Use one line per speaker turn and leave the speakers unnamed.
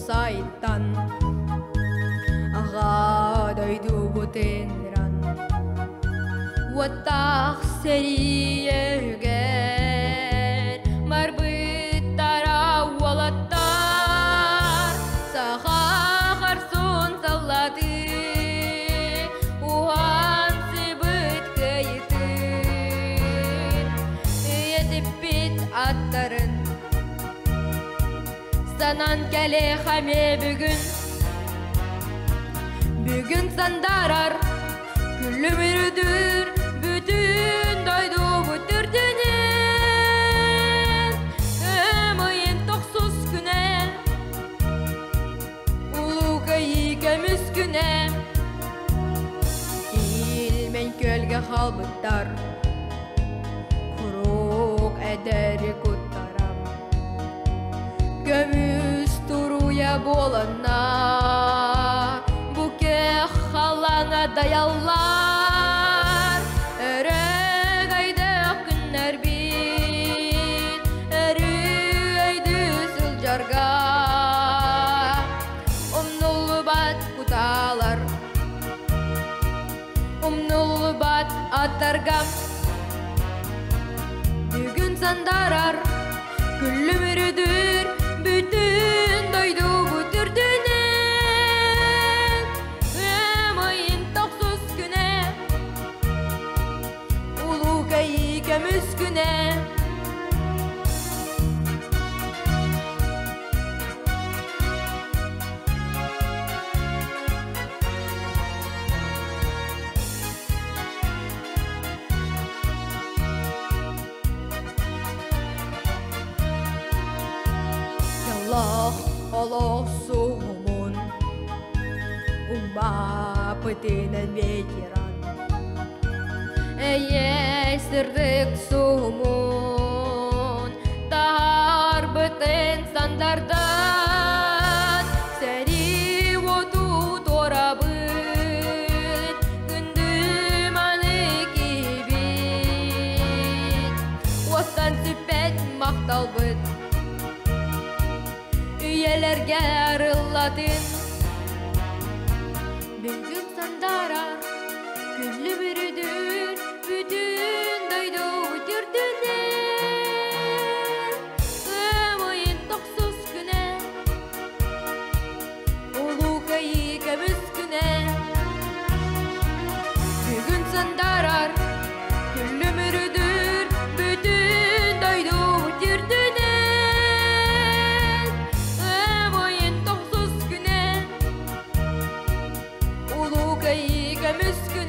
Сайттан Аҕа дойдубутун ыран Уоттаах сэрии өһүгэр Барбыттара уолаттар Саха хорсун саллаты Уһан сыбыт кыайытын Үйэтиппит аттарын Санан кэлиэх эмиэ бүгүн Бүгүн сандарар Күлүмүрдүүр бүтүн дойдубут үрдүнэн Ымыйын тохсус күнэ Улуу Кыайыы көмүс күнэ Ильмень күөлгэ хаалбыттар Куруук эдэри куттарам Көмүс туруйа буоланна Бу кэх халаҥа дайаллар Өрөгөйдөөх күннэрбит Өрүү өйдүү сылдьарга Умнуллубат кутаалар Умнуллубат аттарга Бүгүн сандарар күлүмүрүдүр бүтүн дойдубут үрдүнэн Ыам ыйын тохсус күнэ Улуу Кэйии көмүс күнэ Дьоллоох олох суһумун Умаппытынан ветеран Эйэ сырдык суһумун Таһаарбытын сандардан Сэрии уоту туорабыт Күндү маны киһибит Уостан сүппэт махталбыт Үйэлэргэ арыллатын Бүгүн сандарар күлүмүрүдүр бүтүн дойду үрдүнэн Ыам ыйын тохсус күнэ Улуу Кыайыы көмүс күнэ Бүгүн сандарар күлүмүрүдүр бүтүн дойду үрдүнэн Ыам ыйын тохсус күнэ Улуу Кыайыы көмүс күнэ.